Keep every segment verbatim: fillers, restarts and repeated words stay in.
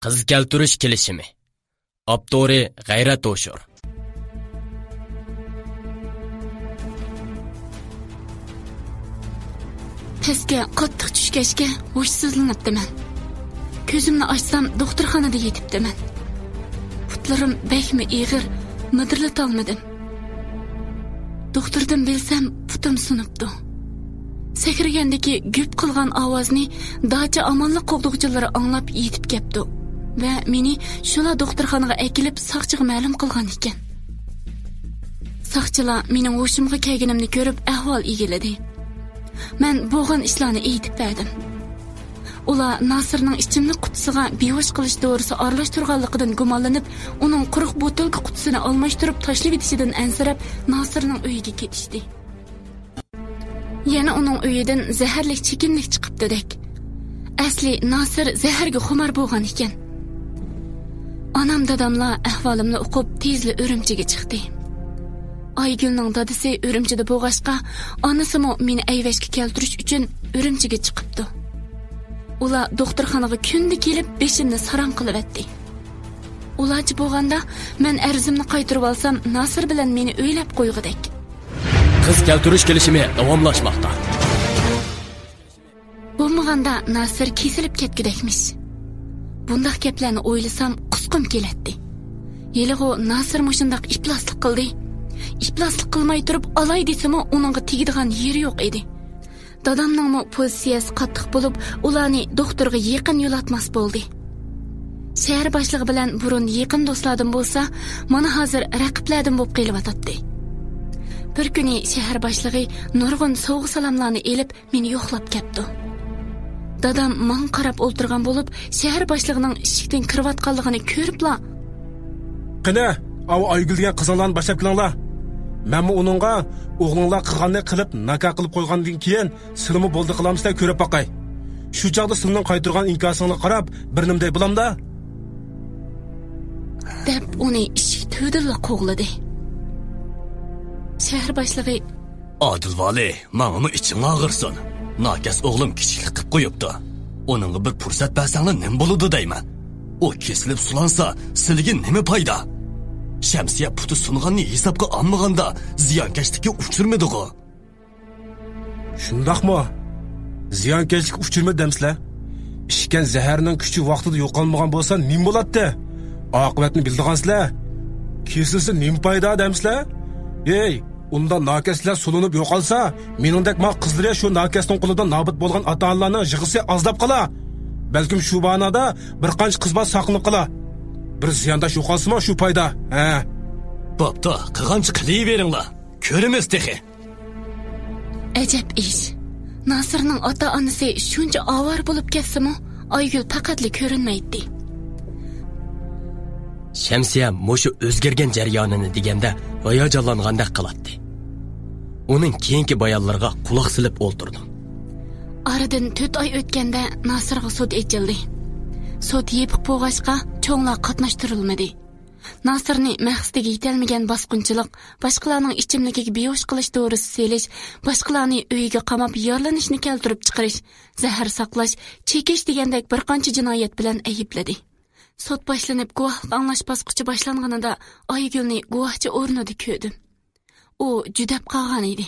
قىز كەلتۈرۈش كېلىشىمى. ئاپتورى غەيرەت ھوشۇر. پەسكە قاتتىق چۈشكەچكە ھوشسىزلىنىپتىمەن. كۆزۈمنى ئاچسام، دوختۇرخانىدا يېتىپتىمەن. پۇتلىرىم بەكمۇ ئېغىر، مىدىرلىتالمىدىم. دوختۇردىن بىلسەم، پۇتۇم سۇنۇپتۇ. سەكرىگەندىكى گۈپ قىلغان ئاۋازنى داچا ئامانلىق قوغدىغۇچىلىرى ئاڭلاپ يېتىپ كەپتۇ ۋە مېنى شۇلا دوختۇرخانىغا ئەكېلىپ ساقچىغا مەلۇم قىلغان ئىكەن. ساقچىلار مېنىڭ ھوشۇمغا كەلگىنىمنى كۆرۈپ ئەھۋال ئىگىلىدى. مەن بولغان ئىشلارنى ئېيتىپ بەردىم. ئۇلار ناسىرنىڭ ئىچىملىك قۇتىسىغا بىھوش قىلىش دورىسى ئارىلاشتۇرغانلىقىدىن گۇمانلىنىپ، ئۇنىڭ قۇرۇق بوتۇلكا قۇتىسىنى ئالماشتۇرۇپ تاشلىۋېتىشىدىن ئەنسىرەپ، ناسىرنىڭ ئۆيىگە كېتىشتى. يەنە ئۇنىڭ ئۆيىدىن زەھەرلىك چېكىملىك چىقىپتۇدەك. ئەسلى ناسىر زەھەرگە خۇمار بولغان ئىكەن. ئانام داداملار ئەھۋالىمنى ئۇقۇپ، تېزلا ئۈرۈمچىگە چىقتى. ئايگۈلنىڭ دادىسى ئۈرۈمچىدە بولغاچقا، ئانىسىمۇ مېنى ئەيۋەشكە كەلتۈرۈش ئۈچۈن ئۈرۈمچىگە چىقىپتۇ. ئۇلار دوختۇرخانىغا كۈندە كېلىپ، بېشىمنى ساراڭ قىلىۋەتتى. ئۇلارچە بولغاندا، مەن ئەرزىمنى قايتۇرۇۋالسام، ناسىر بىلەن مېنى ئۆيلەپ قويغۇدەك. قىز كەلتۈرۈش كېلىشىمى داۋاملاشماقتا. بولمىغاندا ناسىر كېسىلىپ كەتكۈدەكمىش. بۇنداق گەپلەرنى ئويلىسام، قۇسقۇم كېلەتتى. ھېلىغۇ ناسىر مۇشۇنداق ئىپلاسلىق قىلدى. ئىپلاسلىق قىلماي تۇرۇپ ئالاي دېسىمۇ، ئۇنىڭغا تېگىدىغان يېرى يوق ئىدى. دادامنىڭمۇ پوزىتسىيەسى قاتتىق بولۇپ، ئۇلارنى دوختۇرغا يېقىن يولاتماس بولدى. شەھەر باشلىقى بىلەن بۇرۇن يېقىن دوستلاردىن بولسا، مانا ھازىر رەقىبلەردىن بولۇپ قېلىۋاتاتتى. بىر كۈنى شەھەر باشلىقى نۇرغۇن سوۋغا-سالاملارنى ئېلىپ، مېنى يوقلاپ كەپتۇ. دادام ماڭا قاراپ ئولتۇرغان بولۇپ، شەھەر باشلىقىنىڭ ئىشىكتىن كىرىۋاتقانلىقىنى كۆرۈپلا، «قېنى، ئاۋۇ ئايگۈل دېگەن قىزىڭلارنى باشلاپ كېلىڭلار. مەنمۇ ئۇنىڭغا ئوغلۇڭلار قىلغاننى قىلىپ، ناكار قىلىپ قويغاندىن كېيىن، سىلىمۇ بولدى قىلامسىلەر، كۆرۈپ باقاي. شۇ چاغدا سىلىنىڭ قايتۇرغان ئىنكاسىڭلارغا قاراپ، بىر نېمە دەي بولامدا؟» دەپ، ئۇنى ئىشىك تۈۋىدىنلا قوغلىدى. شەھەر باشلىقى، «ئادىل ۋالىي، ماڭىمۇ ئىچىڭ ئاغرىسۇن. ناكەس ئوغلۇم كىچىكلىك قىپ قويۇپتۇ. ئۇنىڭغا بىر پۇرسەت بەرسەڭلار نېمە بولىدۇ دەيمەن. ئۇ كېسىلىپ سۇلانسا، سىلىگە نېمە پايدا؟ شەمسىيە پۇتى سۇنغاننى ھېسابقا ئالمىغاندا، زىيانكەشلىككە ئۇچرىمىدىغۇ.» «شۇنداقمۇ؟ زىيانكەشلىككە ئۇچرىمىدى دەمسىلەر؟ ئىچكەن زەھەرنىڭ كۈچى ۋاقتىدا يوقالمىغان بولسا نېمە بولاتتى؟ ئاقىۋەتنى بىلىدىغانسىلەر. كېسىلسە نېمە پايدا دەمسىلەر؟ ھېي، ئۇنداق ناكەسلەر سولىنىپ يوقالسا، مېنىڭدەك ما قىزلىرى شۇ ناكەسنىڭ قولىدا نابۇت بولغان ئاتا-ئانىلارنىڭ يىغىسى ئازلاپ قالا. بەلكىم شۇ باھانىدا بىر قانچە قىز بالا ساقلىنىپ قالا. بىر زىيانداش يوقالسىمۇ شۇ پايدا، ھە؟» «بوپتۇ، قىلغانچە قىلىۋېرىڭلار. كۆرىمىز تېخى.» ئەجەب ئىش. ناسىرنىڭ ئاتا-ئانىسى شۇنچە ئاۋارە بولۇپ كەتسىمۇ، ئايگۈل پەقەتلا كۆرۈنمەيتتى. شەمسىيە مۇشۇ ئۆزگەرگەن جەريانىنى دېگەندە ھاياجانلانغاندەك قىلاتتى. ئۇنىڭ كېيىنكى بايانلىرىغا قۇلاق سېلىپ ئولتۇردۇم. ئارىدىن تۆت ئاي ئۆتكەندە ناسىرغا سوت ئېچىلدى. سوت يېپىق بولغاچقا، چوڭلار قاتناشتۇرۇلمىدى. ناسىرنى مەقسىتىگە يېتەلمىگەن باسقۇنچىلىق، باشقىلارنىڭ ئىچىملىكىگە بىھوش قىلىش دورىسى سېلىش، باشقىلارنى ئۆيىگە قاماپ يارىلىنىشنى كەلتۈرۈپ چىقىرىش، زەھەر ساقلاش، چېكىش دېگەندەك بىر قانچە جىنايەت بىلەن ئەيىبلىدى. سوت باشلىنىپ، گۇۋاھلىق ئاڭلاش باسقۇچى باشلانغىنىدا ئايگۈلنى گۇۋاھچى ئورنىدا كۆردۈم. ئۇ جۈدەپ قالغان ئىدى.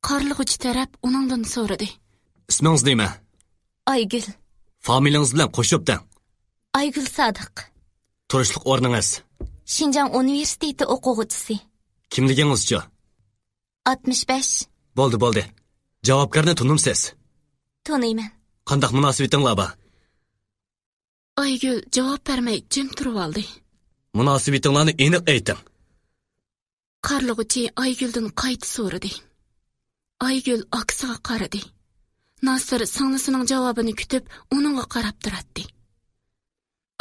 قارىلىغۇچى تەرەپ ئۇنىڭدىن سورىدى. ئىسمىڭىز نېمە؟ ئايگۈل. فامىلىڭىز بىلەن قوشۇپ دەڭ. ئايگۈل سادىق. تۇرۇشلۇق ئورنىڭىز؟ شىنجاڭ ئۇنىۋېرسىتېتى ئوقۇغۇچىسى. كىملىكىڭىزچۇ؟ ئاتمىش بەش. بولدى، بولدى. جاۋابكارنى تونۇمسىز؟ تونۇيمەن. قانداق مۇناسىۋىتىڭلار بار؟ ئايگۈل جاۋاب بەرمەي جىم تۇرۇۋالدى. مۇناسىۋىتىڭلارنى ئېنىق ئېيتىڭ. قارىلىغۇچى ئايگۈلدىن قايتا سورىدى. ئايگۈل ئاكىسىغا قارىدى. ناسىر سىڭلىسىنىڭ جاۋابىنى كۈتۈپ، ئۇنىڭغا قاراپ تۇراتتى.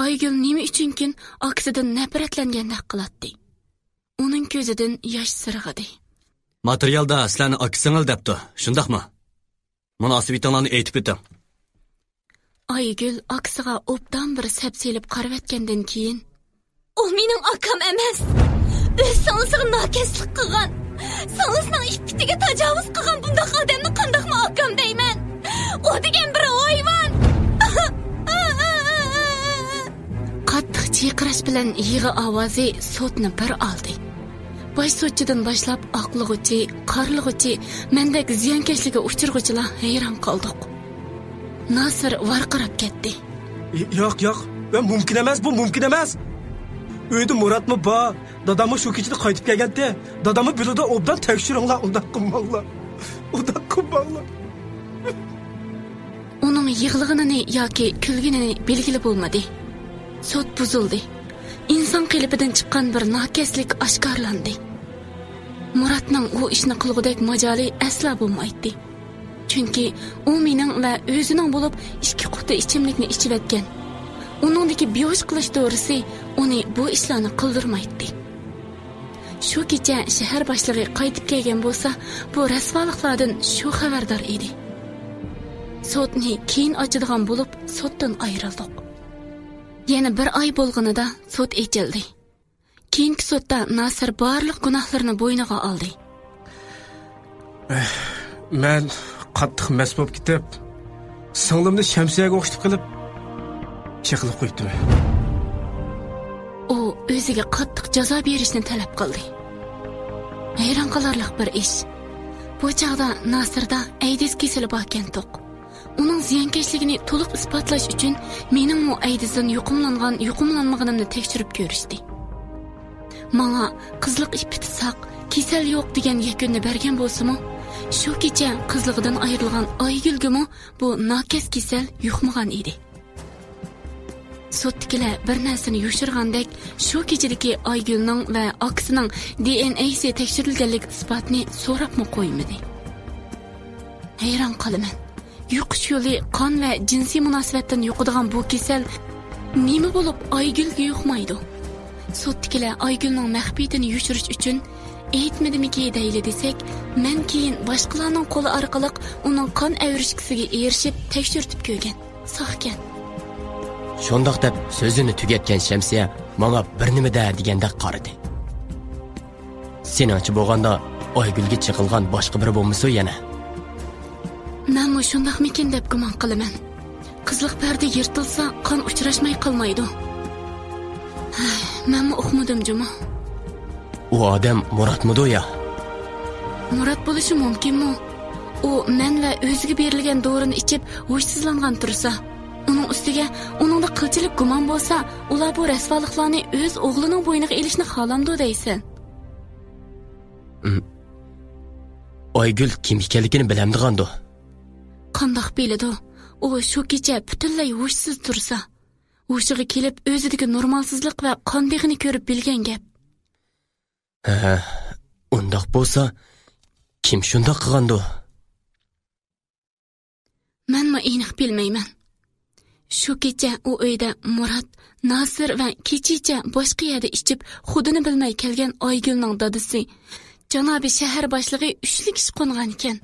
ئايگۈل نېمە ئۈچۈنكىن ئاكىسىدىن نەپرەتلەنگەندەك قىلاتتى. ئۇنىڭ كۆزىدىن ياش سىرغىدى. ماتېرىيالدا سىلەرنى ئاكىسىڭىز دەپتۇ، شۇنداقمۇ؟ مۇناسىۋىتىڭلارنى ئېيتىپ ئۆتۈڭ. ئايگۈل ئاكىسىغا ئوبدان بىر سەپسېلىپ قارىۋەتكەندىن كېيىن، ئۇ مېنىڭ ئاكام ئەمەس. ئۆز سىڭلىسىغا ناكەسلىك قىلغان، سىڭلىسىنىڭ ئىپپىتىگە تاجاۋۇز قىلغان بۇنداق ئادەمنى قانداقمۇ ئاكام دەيمەن؟ ئۇ دېگەن بىر ھايۋان. چىرقىراش بىلەن يىغا ئاۋازى سوتنى بىر ئالدى. باش سوتچىدىن باشلاپ ئاقلىغۇچى، قارلىغۇچى، مەندەك زىيانكەشلىككە ئۇچرىغۇچىلار ھەيران قالدۇق. ناسىر ۋارقىراپ كەتتى. ياق، ياق، مۇمكىن ئەمەس، بۇ مۇمكىن ئەمەس. ئۆيدە مۇراتمۇ بار، داداممۇ شۇ كېچىدە قايتىپ كەلگەنتى. داداممۇ بىلىدۇ، ئوبدان تەكشۈرۈڭلار، ئۇنداق قىلماڭلار. ئۇنداق قىلماڭلار. ئۇنىڭ يىغلىغىنىنى ياكى كۈلگىنىنى بىلگىلى بولمىدى. سوت بۇزۇلدى. ئىنسان قېلىپىدىن چىققان بىر ناكەسلىك ئاشكارىلاندى. مۇراتنىڭ ئۇ ئىشنى قىلغۇدەك ماجالى ئەسلا بولمايتتى. چۈنكى ئۇ مېنىڭ ۋە ئۆزىنىڭ بولۇپ ئىككى قۇتا ئىچىملىكنى ئىچىۋەتكەن. ئۇنىڭدىكى بىھوش قىلىش دورىسى ئۇنى بۇ ئىشلارنى قىلدۇرمايتتى. شۇ كېچە شەھەر باشلىقى قايتىپ كەلگەن بولسا، بۇ رەسۋالىقلاردىن شۇ خەۋەردار ئىدى. سوتنى كېيىن ئاچىدىغان بولۇپ، سوتتىن ئايرىلدۇق. يەنە بىر ئاي بولغىنىدا سوت ئېچىلدى. كېيىنكى سوتتا ناسىر بارلىق گۇناھلىرىنى بوينىغا ئالدى. مەن قاتتىق مەست بولۇپ كېتىپ، سىڭلىمنى شەمسىيەگە ئوخشىتىپ قېلىپ، چېقىلىپ قويۇپتىمەن. ئۇ ئۆزىگە قاتتىق جازا بېرىشنى تەلەپ قىلدى. ھەيران قالارلىق بىر ئىش. بۇ چاغدا ناسىردا ئەيدىز كېسىلى باركەنتۇق. ئۇنىڭ زىيانكەشلىكىنى تولۇق ئىسپاتلاش ئۈچۈن مېنىڭمۇ ئەيدىزدىن يۇقۇملانغان، يۇقۇملانمىغىنىمنى تەكشۈرۈپ كۆرۈشتى. ماڭا قىزلىق ئىپپىتى ساق، كېسەل يوق دېگەن يەكۈننى بەرگەن بولسىمۇ، شۇ كېچە قىزلىقىدىن ئايرىلغان ئايگۈلگىمۇ بۇ ناكەس كېسەل يۇقمىغان ئىدى. سوتتىكىلەر بىر نەرسىنى يوشۇرغاندەك، شۇ كېچىدىكى ئايگۈلنىڭ ۋە ئاكىسىنىڭ دى ئېن ئەيسى تەكشۈرۈلگەنلىك ئىسپاتىنى سوراپمۇ قويمىدى. ھەيران قالىمەن. يۇقۇش يولى قان ۋە جىنسىي مۇناسىۋەتتىن يۇقىدىغان بۇ كېسەل نېمە بولۇپ ئايگۈلگە يۇقمايدۇ؟ سوتتىكىلەر ئايگۈلنىڭ مەخپىيىتىنى يوشۇرۇش ئۈچۈن ئېيتمىدىمىكى دەيلى دېسەك، مەن كېيىن باشقىلارنىڭ قولى ئارقىلىق ئۇنىڭ قان ئەۋرىشكىسىگە ئېرىشىپ تەكشۈرتۈپ كۆرگەن. ساقكەن. شۇنداق دەپ سۆزىنى تۈگەتكەن شەمسىيە ماڭا بىر نېمە دە دېگەندەك قارىدى. سېنىڭچە بولغاندا، ئايگۈلگە چېقىلغان باشقا بىرى بولمىسۇن يەنە؟ مەنمۇ شۇنداقمىكىن دەپ گۇمان قىلىمەن. قىزلىق پەردە يىرتىلسا، قان ئۇچراشماي قالمايدۇ. ھەي، مەنمۇ ئۇقمىدىم جۇمۇ. ئۇ ئادەم مۇراتمىدۇ يا؟ مۇرات بولۇشى مۇمكىنمۇ؟ ئۇ مەن ۋە ئۆزىگە بېرىلگەن دورىنى ئىچىپ ھوشسىزلانغان تۇرسا، ئۇنىڭ ئۈستىگە ئۇنىڭدا قىلچىلىك گۇمان بولسا، ئۇلار بۇ رەسۋالىقلارنى ئۆز ئوغلىنىڭ بوينىغا ئېلىشنى خالامدۇ دەيسەن؟ ئايگۈل كىم ئىكەنلىكىنى بىلەمدىغاندۇ؟ قانداق بىلىدۇ؟ ئۇ شۇ كېچە پۈتۈنلەي ھوشسىز تۇرسا، ھوشىغا كېلىپ، ئۆزىدىكى نورمالسىزلىق ۋە قان بېغىنى كۆرۈپ بىلگەن گەپ. ھە، ئۇنداق بولسا، كىم شۇنداق قىلغاندۇ؟ مەنمۇ ئېنىق بىلمەيمەن. شۇ كېچە ئۇ ئۆيدە مۇرات، ناسىر ۋە كېچىچە باشقا يەردە ئىچىپ، خۇدىنى بىلمەي كەلگەن ئايگۈلنىڭ دادىسى، جانابىي شەھەر باشلىقى ئۈچلۈك ئىش قونغانىكەن.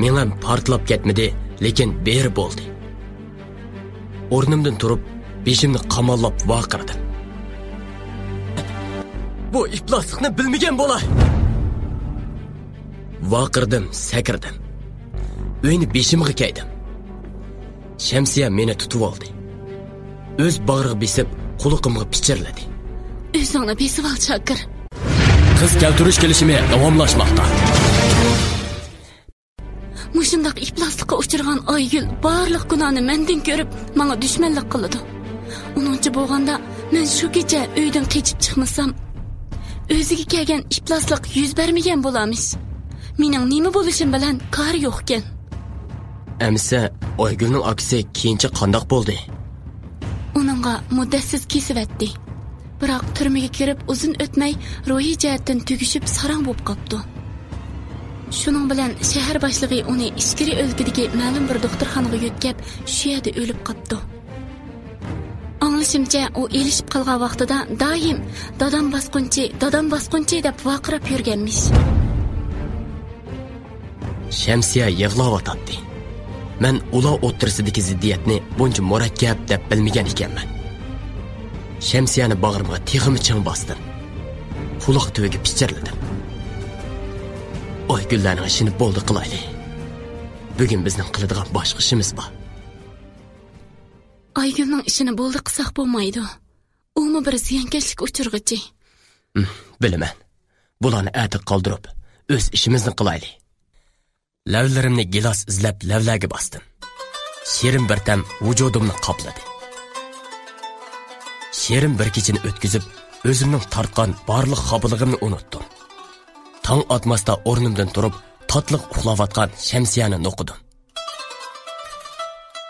مېڭەم پارتلاپ كەتمىدى، لېكىن بىر بولدى. ئورنۇمدىن تۇرۇپ، بېشىمنى قاماللاپ ۋارقىرىدىم. بۇ ئىپلاسلىقنى بىلمىگەن بولاي! ۋارقىرىدىم، سەكرىدىم. ئۆينى بېشىمغا كەيدىم. شەمسىيە مېنى تۇتۇۋالدى. ئۆز باغرىغا بېسىپ، قۇلىقىمغا پىچىرلىدى. ئۆزۈڭنى بېسىۋال، شاكىر. قىز كەلتۈرۈش كېلىشىمى داۋاملاشماقتا. مۇشۇنداق ئىپلاسلىققا ئۇچرىغان ئايگۈل بارلىق گۇناھنى مەندىن كۆرۈپ، ماڭا دۈشمەنلىك قىلىدۇ. ئۇنىڭچە بولغاندا، مەن شۇ كېچە ئۆيدىن قېچىپ چىقمىسام، ئۆزىگە كەلگەن ئىپلاسلىق يۈز بەرمىگەن بولارمىش. مېنىڭ نېمە بولۇشۇم بىلەن كارى يوقكەن. ئەمىسە، ئايگۈلنىڭ ئاكىسى كېيىنچە قانداق بولدى؟ ئۇنىڭغا مۇددەتسىز كېسىۋەتتى. بىراق تۈرمىگە كىرىپ ئۇزۇن ئۆتمەي روھىي جەھەتتىن تۈگىشىپ ساراڭ بولۇپ قاپتۇ. شۇنىڭ بىلەن شەھەر باشلىقى ئۇنى ئىچكىرى ئۆلكىدىكى مەلۇم بىر دوختۇرخانىغا يۆتكەپ، شۇ يەردە ئۆلۈپ قاپتۇ. ئاڭلىشىمچە، ئۇ ئېلىشىپ قالغان ۋاقتىدا دائىم «دادام باسقۇنچى، دادام باسقۇنچى» دەپ ۋارقىراپ يۈرگەنمىش. شەمسىيە يىغلاۋاتاتتى. مەن ئۇلار ئوتتۇرىسىدىكى زىددىيەتنى بۇنچە مۇرەككەپ دەپ بىلمىگەن ئىكەنمەن. شەمسىيەنى باغرىمغا تېخىمۇ چىڭ باستىم. قۇلاق تۈۋىگە پىچىرلىدىم. ئايگۈللەرنىڭ ئىشىنى بولدى قىلايلى. بۈگۈن بىزنىڭ قىلىدىغان باشقا ئىشىمىز بار. ئايگۈلنىڭ ئىشىنى بولدى قىلساق بولمايدۇ. ئۇمۇ بىر زىيانكەشلىككە ئۇچرىغۇچى. ھىم، بىلىمەن. بۇلارنى ئەتىگە قالدۇرۇپ، ئۆز ئىشىمىزنى قىلايلى. لەۋلىرىمنى گىلاس ئىزلەپ لەۋلەرگە باستىم. شېرىن بىر تەم ۋۇجۇدۇمنى قاپلىدى. شېرىن بىر كېچىنى ئۆتكۈزۈپ، ئۆزۈمنىڭ تارتقان بارلىق خاپىلىقىمنى ئۇنۇتتۇم. تاڭ ئاتماستا ئورنۇمدىن تۇرۇپ، تاتلىق ئۇخلاۋاتقان شەمسىيەنى نوقۇدۇم.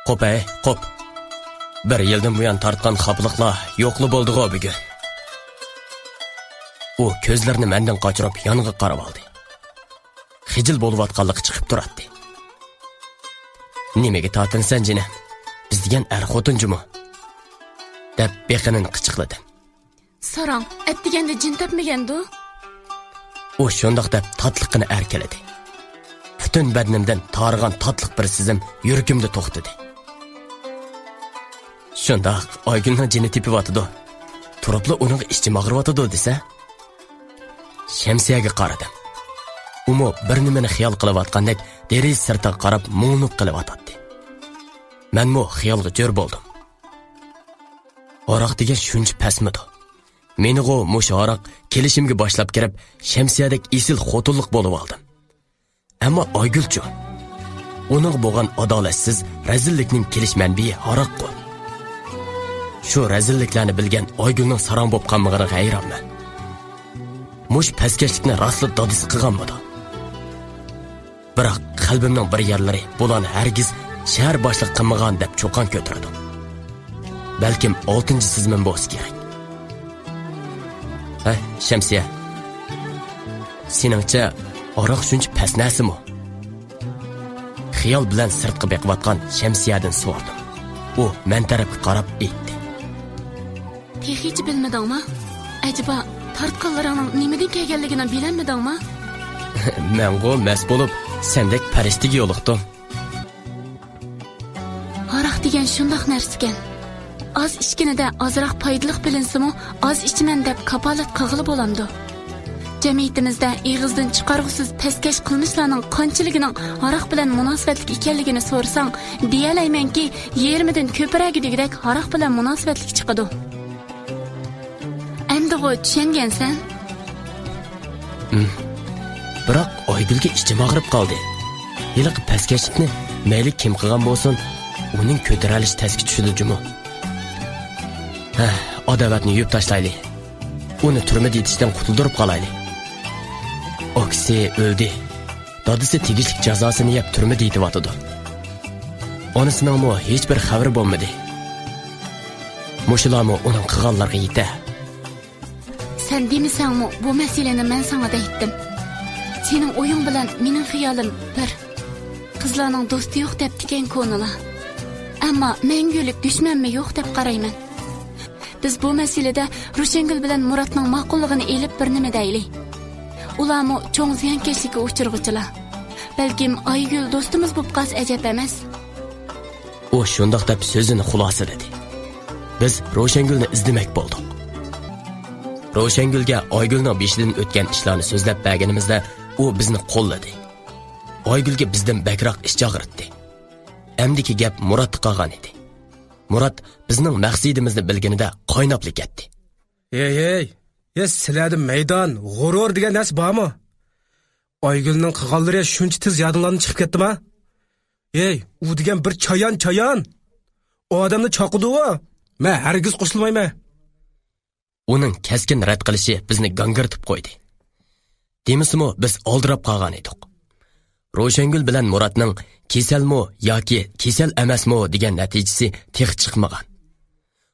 قوپ، ھەي، قوپ. بىر يىلدىن بۇيان تارتقان خاپىلىقلار يوقلا بولدىغۇ بۈگۈن. ئۇ كۆزلىرىنى مەندىن قاچۇرۇپ يانغا قاراۋالدى. خىجىل بولۇۋاتقانلىقى چىقىپ تۇراتتى. نېمىگە تارتىنىسەن جېنىم؟ بىز دېگەن ئەر خوتۇن جۇمۇ. دەپ بېقىنىنى قىچىقلىدىم. ساراڭ، ئەتىگەندە جىن تەپمىگەندۇ؟ ئۇ شۇنداق دەپ تاتلىقىنى ئەركىلىدى. پۈتۈن بەدىنىمدىن تارىغان تاتلىق بىر سېزىم يۈرىكىمدە توختىدى. شۇنداق، ئايگۈلنىڭ جېنى تېپىۋاتىدۇ. تۇرۇپلا ئۇنىڭغا ئىچىم ئاغرىۋاتىدۇ دېسە. شەمسىيەگە قارىدىم. ئۇمۇ بىر نېمىنى خىيال قىلىۋاتقاندەك دېرىزە سىرتىغا قاراپ مۇڭلۇپ قېلىۋاتاتتى. مەنمۇ خىيالغا جۆر بولدۇم. ھاراق دېگەن شۇنچە پەسمىدۇ؟ مېنىغۇ مۇشۇ ھاراق كېلىشىمگە باشلاپ كىرىپ، شەمسىيەدەك ئېسىل خوتۇنلۇق بولۇۋالدىم. ئەمما ئايگۈلچۇ؟ ئۇنىڭغا بولغان ئادالەتسىز رەزىللىكنىڭ كېلىش مەنبىيى ھاراققۇ. شۇ رەزىللىكلەرنى بىلگەن ئايگۈلنىڭ ساراڭ بولۇپ قالمىغىنىغا ھەيرانمەن. مۇشۇ پەسكەشلىكنى راستلا دادىسى قىلغانمىدۇ؟ بىراق قەلبىمنىڭ بىر يەرلىرى بۇلارنى ھەرگىز شەھەر باشلىقى قىلمىغان دەپ چۇقان كۆتۈرىدۇ. بەلكىم ئالتىنچى سېزىمىم بولسا كېرەك. ھە، شەمسىيە. سېنىڭچە ھاراق شۇنچە پەس نەرسىمۇ؟ خىيال بىلەن سىرتقا بېقىۋاتقان شەمسىيەدىن سورىدىم. ئۇ مەن تەرەپكە قاراپ ئېيتتى. تېخىچە بىلمىدىڭما؟ ئەجەبا، تارتقانلىرىڭنىڭ نېمىدىن كەلگەنلىكىنى بىلەلمىدىڭما؟ مەنغۇ مەست بولۇپ، سەندەك پەرىشتىگە يولۇقتۇم. ھاراق دېگەن شۇنداق نەرسىكەن. ئاز ئىچكىنىدە ئازراق پايدىلىق بىلىنسىمۇ، ئاز ئىچىمەن دەپ كاپالەت قىلغىلى بولامدۇ؟ جەمئىيىتىمىزدە ئېغىزدىن چىقارغۇسىز پەسكەش قىلمىشلارنىڭ قانچىلىكىنىڭ ھاراق بىلەن مۇناسىۋەتلىك ئىكەنلىكىنى سورىساڭ، دېيەلەيمەنكى، يېرىمىدىن كۆپرەكى دېگۈدەك ھاراق بىلەن مۇناسىۋەتلىك چىقىدۇ. ئەمدىغۇ چۈشەنگەنسەن؟ ئىم. بىراق ئايگۈلگە ئىچىم ئاغرىپ قالدى. ھېلىقى پەسكەشلىكنى مەيلى كىم قىلغان بولسۇن، ئۇنىڭ كۆتۈرەلىشى تەسكە چۈشىدۇ جۇمۇ. ھە، ئاداۋەتنى يۇيۇپ تاشلايلى. ئۇنى تۈرمىدە يېتىشتىن قۇتۇلدۇرۇپ قالايلى. ئاكىسى ئۆلدى. دادىسى تېگىشلىك جازاسىنى يەپ تۈرمىدە يېتىۋاتىدۇ. ئانىسىنىڭمۇ ھېچبىر خەۋىرى بولمىدى. مۇشۇلارمۇ ئۇنىڭ قىلغانلىرىغا يېتە. سەن دېمىسەڭمۇ بۇ مەسىلىنى مەن ساڭا دەيتتىم. سېنىڭ ئويۇڭ بىلەن مېنىڭ خىيالىم بىر. قىزلارنىڭ دوستى يوق دەپتىكەن كونىلار. ئەمما مەڭگۈلۈك دۈشمەنمۇ يوق دەپ قارايمەن. بىز بۇ مەسىلىدە روشەنگۈل بىلەن مۇراتنىڭ ماقۇللۇقىنى ئېلىپ بىر نېمە دەيلى. ئۇلارمۇ چوڭ زىيانكەشلىككە ئۇچرىغۇچىلار. بەلكىم ئايگۈل دوستىمىز بولۇپ قالسا ئەجەب ئەمەس. ئۇ شۇنداق دەپ سۆزىنى خۇلاسىلىدى. بىز روشەنگۈلنى ئىزدىمەك بولدۇق. روشەنگۈلگە ئايگۈلنىڭ بېشىدىن ئۆتكەن ئىشلارنى سۆزلەپ بەرگىنىمىزدە، ئۇ بىزنى قوللىدى. ئايگۈلگە بىزدىن بەكرەك ئىچ ئاغرىتتى. ئەمدىكى گەپ مۇراتتا قالغان ئىدى. مۇرات بىزنىڭ مەقسىتىمىزنى بىلگىنىدە قايناپلا كەتتى. ھەي، ھەي، ھە، سىلەردە مەيدان، غۇرۇر دېگەن نەرسە بارمۇ؟ ئايگۈلنىڭ قىلغانلىرى شۇنچە تېز يادىڭلاردىن چىقىپ كەتتىما؟ ھەي، ئۇ دېگەن بىر چايان، چايان. ئۇ ئادەمنى چاقىدىغۇ. مەن ھەرگىز قوشۇلمايمەن. ئۇنىڭ كەسكىن رەت قىلىشى بىزنى گاڭگىرىتىپ قويدى. دېمىسىمۇ، بىز ئالدىراپ قالغان ئىدۇق. روشەنگۈل بىلەن مۇراتنىڭ كېسەلمۇ ياكى كېسەل ئەمەسمۇ دېگەن نەتىجىسى تېخى چىقمىغان.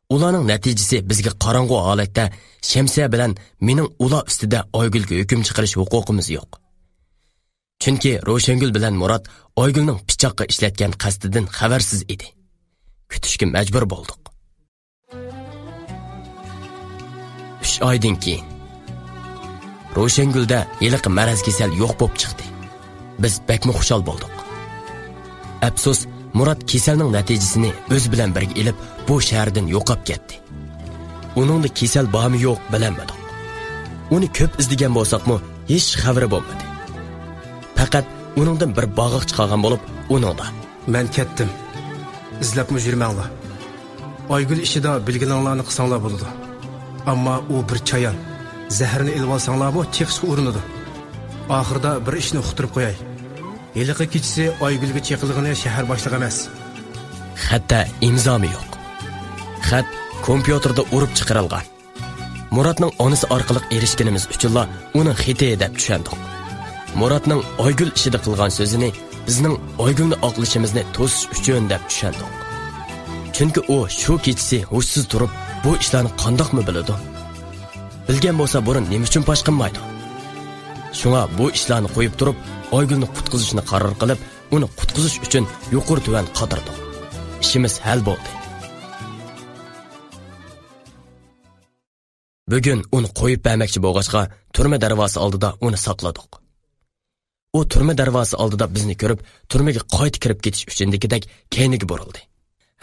ئۇلارنىڭ نەتىجىسى بىزگە قاراڭغۇ ھالەتتە شەمسىيە بىلەن مېنىڭ ئۇلار ئۈستىدە ئايگۈلگە ھۆكۈم چىقىرىش ھوقۇقىمىز يوق. چۈنكى روشەنگۈل بىلەن مۇرات ئايگۈلنىڭ پىچاققا ئىشلەتكەن قەستىدىن خەۋەرسىز ئىدى. كۈتۈشكە مەجبۇر بولدۇق. ئۈچ ئايدىن كېيىن روشەنگۈلدە ھېلىقى مەرەز كېسەل يوق بولۇپ چىقتى. بىز بەكمۇ خۇشال بولدۇق. ئەپسۇس، مۇرات كېسەلنىڭ نەتىجىسىنى ئۆزى بىلەن بىرگە ئېلىپ، بۇ شەھەردىن يوقاپ كەتتى. ئۇنىڭدا كېسەل بارمۇ يوق بىلەلمىدۇق. ئۇنى كۆپ ئىزدىگەن بولساقمۇ، ھېچ خەۋىرى بولمىدى. پەقەت ئۇنىڭدىن بىر باغاق چىقارغان بولۇپ، ئۇنىڭدا. مەن كەتتىم. ئىزلەپمۇ يۈرمەڭلار. ئايگۈل ئىشىدا بىلگىنىڭلارنى قىلساڭلار بولىدۇ. ئەمما ئۇ بىر چايان. زەھەرنى ئېلىۋالساڭلارمۇ چېقىشقا ئۇرۇنىدۇ. ئاخىرىدا بىر ئىشنى ئۇقتۇرۇپ قوياي. ھېلىقى كېچىسى ئايگۈلگە چېقىلغىنى شەھەر باشلىقى ئەمەس، خەتتە ئىمزامۇ يوق. خەت كومپيۇتېردا ئۇرۇپ چىقىرىلغان. مۇراتنىڭ ئانىسى ئارقىلىق ئېرىشكىنىمىز ئۈچۈنلا ئۇنىڭ خېتى دەپ چۈشەندۇق. مۇراتنىڭ ئايگۈل ئىشىدا قىلغان سۆزىنى بىزنىڭ ئايگۈلنى ئاقلىشىمىزنى توسۇش ئۈچۈن دەپ چۈشەندۇق. چۈنكى ئۇ شۇ كېچىسى ھوشسىز تۇرۇپ، بۇ ئىشلارنى قانداقمۇ بىلىدۇ؟ بىلگەن بولسا بۇرۇن نېمە ئۈچۈن پاش قىلمايدۇ؟ شۇڭا بۇ ئىشلارنى قويۇپ تۇرۇپ، ئايگۈلنى قۇتقۇزۇشنى قارار قىلىپ، ئۇنى قۇتقۇزۇش ئۈچۈن يۇقىرى تۆۋەن قاتۇردۇق. ئىشىمىز ھەل بولدى. بۈگۈن ئۇنى قويۇپ بەرمەكچى بولغاچقا، تۈرمە دەرۋازىسى ئالدىدا ئۇنى ساقلىدۇق. ئۇ تۈرمە دەرۋازىسى ئالدىدا بىزنى كۆرۈپ، تۈرمىگە قايتا كىرىپ كېتىش ئۈچۈندىكىدەك كەينىگە بۇرۇلدى.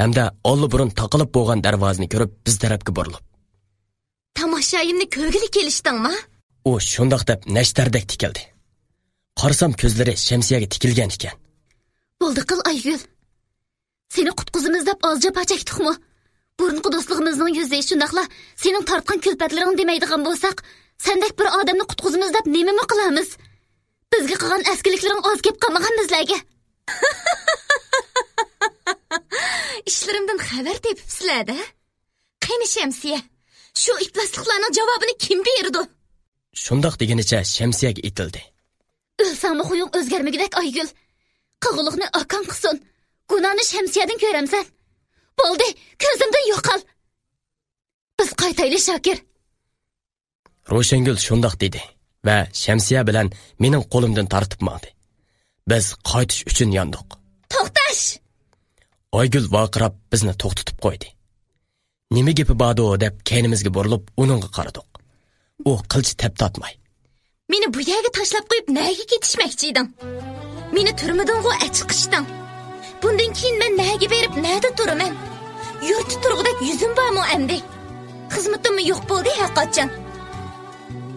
ھەمدە ئاللىبۇرۇن تاقىلىپ بولغان دەرۋازىنى كۆرۈپ، بىز تەرەپكە بۇرۇلۇپ، تاماشايىمنى كۆرگىلى كېلىشتىڭما؟ ئۇ شۇنداق دەپ نەشتەردەك تىكىلدى. قارىسام، كۆزلىرى شەمسىيەگە تىكىلگەن ئىكەن. بولدى قىل، ئايگۈل. سېنى قۇتقۇزىمىز دەپ ئاز جاپا چەكتۇقمۇ؟ بۇرۇنقى دوستلۇقىمىزنىڭ يۈزى، شۇنداقلا سېنىڭ تارتقان كۈلپەتلىرىڭنى دېمەيدىغان بولساق، سەندەك بىر ئادەمنى قۇتقۇزىمىز دەپ نېمىمۇ قىلارمىز؟ بىزگە قىلغان ئەسكىلىكلىرىڭ ئاز گەپ قالمىغان بىزلەرگە. ئىشلىرىمدىن خەۋەر تېپىپسىلەر-دە. قېنى شەمسىيە، شۇ ئىپلاسلىقلارنىڭ جاۋابىنى كىم بېرىدۇ؟ شۇنداق دېگىنىچە شەمسىيەگە ئېتىلدى. ئۆلسەڭمۇ خۇيۇڭ ئۆزگەرمىگۈدەك، ئايگۈل. قىلغۇلۇقنى ئاكاڭ قىلسۇن. گۇناھنى شەمسىيەدىن كۆرەمسەن؟ بولدى، كۆزۈمدىن يوقال. بىز قايتايلى، شاكىر. روشەنگۈل شۇنداق دېدى ۋە شەمسىيە بىلەن مېنىڭ قولۇمدىن تارتىپ ماڭدى. بىز قايتىش ئۈچۈن ياندۇق. توختاش! ئايگۈل ۋارقىراپ بىزنى توختىتىپ قويدى. نېمە گېپى باردۇ دەپ كەينىمىزگە بۇرۇلۇپ ئۇنىڭغا قارىدۇق. ئۇ قىلچە تەپ تارتماي. مېنى بۇ يەرگە تاشلاپ قويۇپ نەگە كېتىشمەكچى ئىدىڭ؟ مېنى تۈرمىدىنغۇ ئەچىقىشتىڭ. بۇندىن كېيىن مەن نەگە بېرىپ نەدە تۇرىمەن؟ يۇرتتا تۇرغۇدەك يۈزۈم بارمۇ ئەمدى؟ خىزمىتىممۇ يوق بولدى ھەرقاچان.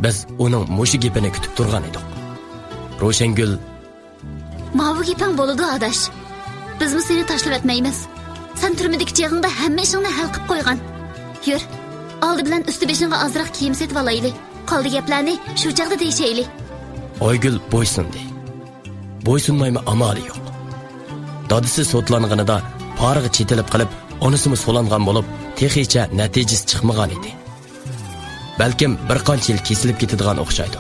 بىز ئۇنىڭ مۇشۇ گېپىنى كۈتۈپ تۇرغان ئىدۇق. روشەنگۈل. ماۋۇ گېپىڭ بولىدۇ، ئاداش. بىزمۇ سېنى تاشلىۋەتمەيمىز. سەن تۈرمىدىكى چېغىڭدا ھەممە ئىشىڭنى ھەل قىپ قويغان. يۈر، ئالدى بىلەن ئۈستى بېشىڭغا ئازراق كىيىم سېتىۋالايلى. قالدى گەپلەرنى شۇ چاغدا دېيىشەيلى. ئايگۈل بويسۇندى. بويسۇنمايمۇ ئامالى يوق. دادىسى سوتلانغىنىدا پارىغا چېتىلىپ قېلىپ، ئانىسىمۇ سولانغان بولۇپ، تېخىچە نەتىجىسى چىقمىغان ئىدى. بەلكىم بىر قانچە يىل كېسىلىپ كېتىدىغان ئوخشايدۇ.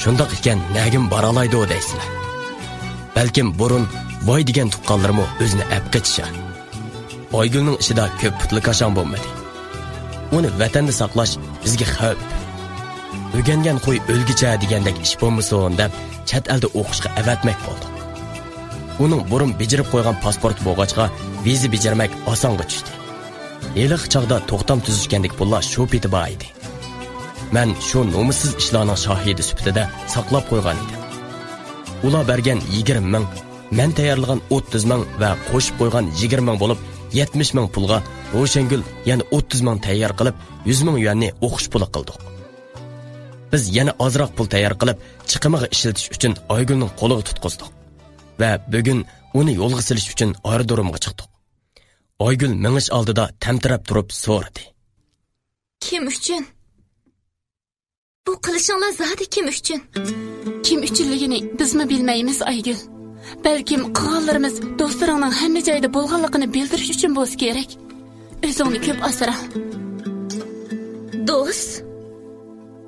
شۇنداق ئىكەن، نەگىمۇ بارالايدۇ دەيسىلەر. بەلكىم بۇرۇن ۋاي دېگەن تۇغقانلىرىمۇ ئۆزىنى ئەپ قېچىشار. ئايگۈلنىڭ ئىشىدا كۆپ پۇتلىكاشاڭ بولمىدى. ئۇنى ۋەتەندە ساقلاش بىزگە خەۋپ. ئۆگەنگەن قوي ئۆلگۈچە دېگەندەك ئىش بولمىسۇن دەپ، چەت ئەلدە ئوقۇشقا ئەۋەتمەك بولدۇق. ئۇنىڭ بۇرۇن بېجىرىپ قويغان پاسپورتى بولغاچقا، ۋىزا بېجىرمەك ئاسانغا چۈشتى. ھېلىقى چاغدا توختام تۈزۈشكەندىكى پۇللار شۇ پېتى بار ئىدى. مەن شۇ نومۇسسىز ئىشلارنىڭ شاھىدى سۈپىتىدە ساقلاپ قويغان ئىدىم. ئۇلار بەرگەن يىگىرمە مىڭ، مەن تەييارلىغان ئوتتۇز مىڭ ۋە قوشۇپ قويغان يىگىرمە مىڭ بولۇپ، يەتمىش مىڭ پۇلغا روشەنگۈل يەنە ئوتتۇز مىڭ تەييار قىلىپ، يۈز مىڭ يۈەننى ئوقۇش پۇلى قىلدۇق. بىز يەنە ئازراق پۇل تەييار قىلىپ، چىقىمىغا ئىشلىتىش ئۈچۈن ئايگۈلنىڭ قولىغا تۇتقۇزدۇق ۋە بۈگۈن ئۇنى يولغا سېلىش ئۈچۈن ئايرودرومغا چىقتۇق. ئايگۈل مېڭىش ئالدىدا تەمتىرەپ تۇرۇپ سورىدى. كىم ئۈچۈن؟ بۇ قىلىشىڭلار زادى كىم ئۈچۈن؟ كىم ئۈچۈنلۈكىنى بىزمۇ بىلمەيمىز، ئايگۈل. بەلكىم قىلغانلىرىمىز دوستلىرىڭنىڭ ھەممە جايدا بولغانلىقىنى بىلدۈرۈش ئۈچۈن بولسا كېرەك. ئۆزۈڭنى كۆپ ئاسرا. دوست؟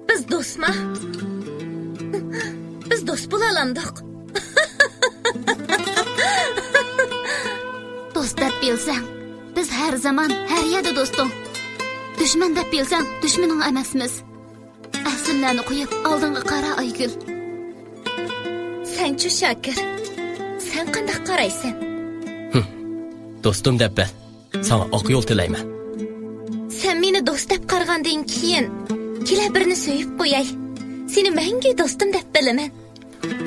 بىز دوستما؟ بىز دوست بولالامدۇق؟ دوست دەپ بىلسەڭ، بىز ھەر زامان، ھەر يەردە دوستۇڭ. دۈشمەن دەپ بىلسەڭ، دۈشمىنىڭ ئەمەسمىز. ئەسلىمىلەرنى قويۇپ، ئالدىڭغا قارا، ئايگۈل. سەنچۇ، شاكىر؟ سەن قانداق قارايسەن؟ ھىم، دوستۇم دەپ بىل. ساڭا ئاق يول تىلەيمەن. سەن مېنى دوست دەپ قارىغاندىن كېيىن، كېلە بىرنى سۆيۈپ قوياي. سېنى مەڭگۈ دوستۇم دەپ بىلىمەن.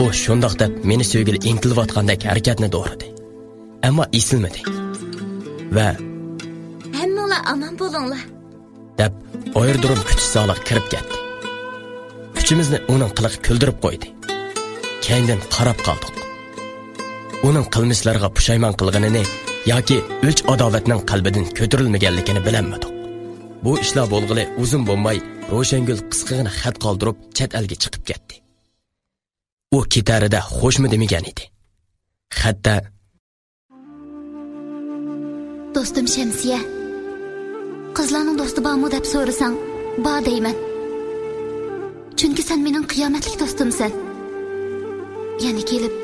ئۇ شۇنداق دەپ مېنى سۆيگىلى ئىنتىلىۋاتقاندەك ھەرىكەتنى دورىدى. ئەمما ئېسىلمىدى. ۋە ھەممىڭلار ئامان بولۇڭلار. دەپ، ئايرودروم كۈتۈش زالىغا كىرىپ كەتتى. ئۈچىمىزنى ئۇنىڭ قىلىقى كۈلدۈرۈپ قويدى. كەينىدىن قاراپ قالدۇق. ئۇنىڭ قىلمىشلىرىغا پۇشايمان قىلغىنىنى ياكى ئۆچ-ئاداۋەتنىڭ قەلبىدىن كۆتۈرۈلمىگەنلىكىنى بىلەلمىدۇق. بۇ ئىشلار بولغىلى ئۇزۇن بولماي، روشەنگۈل قىسقىغىنە خەت قالدۇرۇپ، چەت ئەلگە چىقىپ كەتتى. ئۇ كېتەرىدە خوشمۇ دېمىگەن ئىدى. خەتتە، دوستۇم شەمسىيە، قىزلارنىڭ دوستى بارمۇ دەپ سورىساڭ، بار دەيمەن. چۈنكى سەن مېنىڭ قىيامەتلىك دوستۇمسەن. يەنە كېلىپ،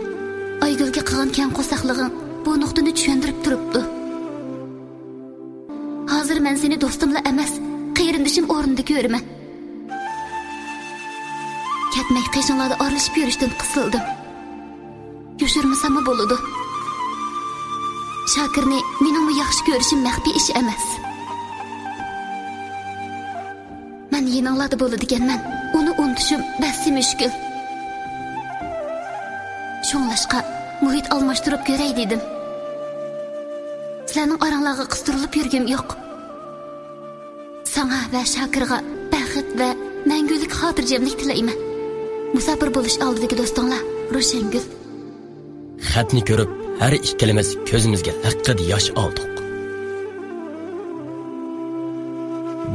ئايگۈلگە قىلغان كەڭ قورساقلىقىڭ بۇ نۇقتىنى چۈشەندۈرۈپ تۇرۇپتۇ. ھازىر مەن سېنى دوستۇملا ئەمەس، قېرىندىشىم ئورنىدا كۆرىمەن. كەتمەي قېشىڭلاردا ئارىلىشىپ يۈرۈشتىن قىسىلدىم. يوشۇرمىساممۇ بولىدۇ. شاكىرنى مېنىڭمۇ ياخشى كۆرۈشۈم مەخپىي ئىش ئەمەس. مەن يېنىڭلاردا بولىدىكەنمەن، ئۇنى ئۇنتۇشۇم بەسسى مۈشكۈل. شۇڭلاشقا مۇھىت ئالماشتۇرۇپ كۆرەي دېدىم. سىلەرنىڭ ئاراڭلارغا قىستۇرۇلۇپ يۈرگۈم يوق. ساڭا ۋە شاكىرغا بەخت ۋە مەڭگۈلۈك خاتىرجەملىك تىلەيمەن. مۇساپىر بولۇش ئالدىدىكى دوستۇڭلار، روشەنگۈل. خەتنى كۆرۈپ، ھەر ئىككىلىمىز كۆزىمىزگە لەققىدە ياش ئالدۇق.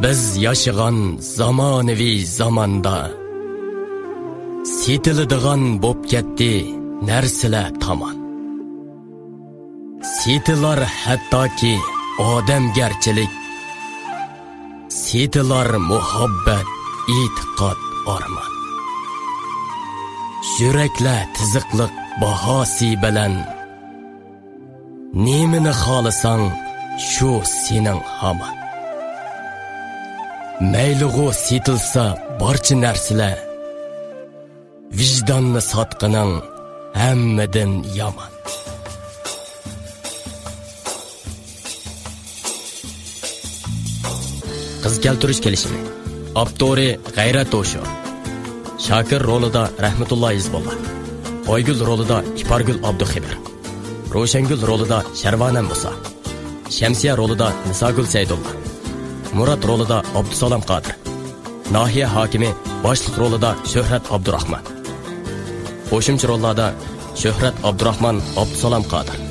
بىز ياشىغان زامانىۋى زاماندا سېتىلىدىغان بوپ كەتتى نەرسىلەر تامان. سېتىلار ھەتتاكى ئادەمگەرچىلىك، سېتىلار مۇھەببەت، ئېتىقاد، ئارمان. يۈرەكلەر تىزىقلىق باھاسى بىلەن، نېمىنى خالىساڭ، شۇ سېنىڭ ھامان. مەيلىغۇ سېتىلسا بارچە نەرسىلەر، ۋىجداننى ساتقىنىڭ ھەممىدىن يامان. قىز كەلتۈرۈش كېلىشىمى. ئاپتورى غەيرەت توشۇر. شاكىر رولىدا رەھمەتۇللا ھېزبۇللا. ئايگۈل رولىدا ئىپارگۈل ئابدۇخېبىر. روشەنگۈل رولىدا شەرۋانەم مۇسا. شەمسىيە رولىدا نىساگۈل سەيدۇللا. مۇرات رولىدا ئابدۇسالام قادىر. ناھىيە ھاكىمى باشلىق رولىدا شۆھرەت ئابدۇراخمان. قوشۇمچە روللاردا شۆھرەت ئابدۇراخمان، ئابدۇسالام قادىر.